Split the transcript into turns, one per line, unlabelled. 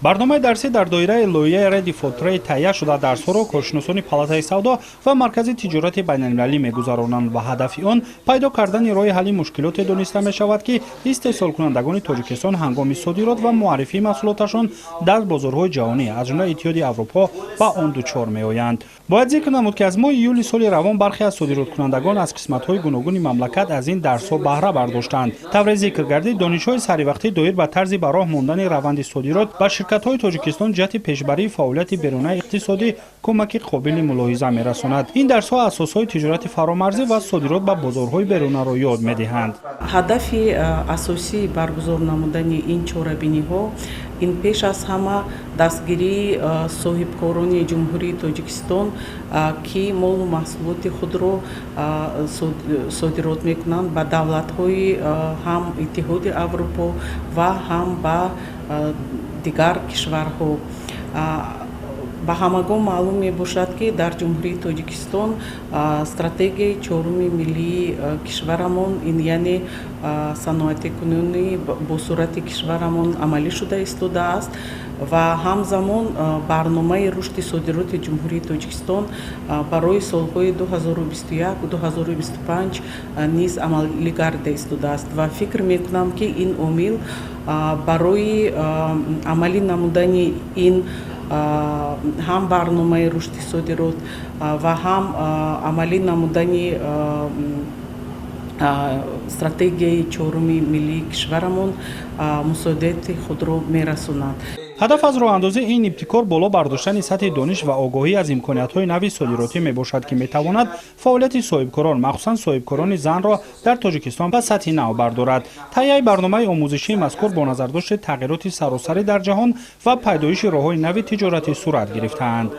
Барномаи дарсӣ дар доираи лоиҳаи Ready for Trade таҳия шуда, дарсҳоро коршиносони Палатаи савдо ва Маркази тиҷорати байналмилалӣ мегузаронанд ва ҳадафи он пайдо кардани роҳи ҳалли мушкилоте дониста мешавад, ки истеҳсолкунандагони Тоҷикистон ҳангоми содирот ва муаррифии маҳсулоташон дар бозорҳои ҷаҳонӣ, аз ҷумла Иттиҳоди Аврупо, ба он дучор меоянд. Бояд зикр намуд, ки аз моҳи июли соли равон бархе аз содироткунандагон аз қисматҳои гуногуни мамлакат аз ин дарсҳо баҳра бардоштанд. Тавре зикр гардид, донишҳои саривақтӣ доир ба тарзи ба роҳ мондани раванди содирот ба ширкатҳои Тоҷикистон ҷиҳати пешбарии фаъолияти берунаи иқтисодӣ кӯмаки қобили мулоҳиза мерасонад. Ин дарсҳо асосҳои тиҷорати фаромарзӣ ва содирот ба бозорҳои берунаро ёд медиҳанд.
Ҳадафи асосии баргузор намудани ин чорабиниҳо ин пеш аз ҳама дастгирии соҳибкорони Ҷумҳурии Тоҷикистон, ки молу маҳсулоти худро содирот мекунанд ба давлатҳои ҳам Иттиҳоди Аврупо ва ҳам ба дигар кишварҳо. Ба ҳамагон маълум мебошад, ки дар Ҷумҳурии Тоҷикистон стратегияи чоруми миллии кишварамон, ин яъне саноатикунонии босуръати кишварамон, амалӣ шуда истодааст ва ҳамзамон барномаи рушди содироти Ҷумҳурии Тоҷикистон барои солҳои 2021-2025 низ амалӣ гардида истодааст. Ва фикр мекунам, ки ин омил барои амалӣ намудани ин ҳам барномаи рушди содирот ва ҳам амалӣ намудани стратегияи чоруми миллии кишварамон мусоидати худро мерасонад.
Ҳадаф аз роҳандозии ин ибтикор боло бардоштани сатҳи дониш ва огоҳӣ аз имкониятҳои нави содиротӣ мебошад, ки метавонад фаъолияти соҳибкорон, махсусан соҳибкорони занро, дар Тоҷикистон ба сатҳи нав бардорад. Таҳияи барномаи омӯзишии мазкур бо назардошти тағйироти саросарӣ дар ҷаҳон ва пайдоиши роҳҳои нави тиҷоратӣ сурат гирифтаанд.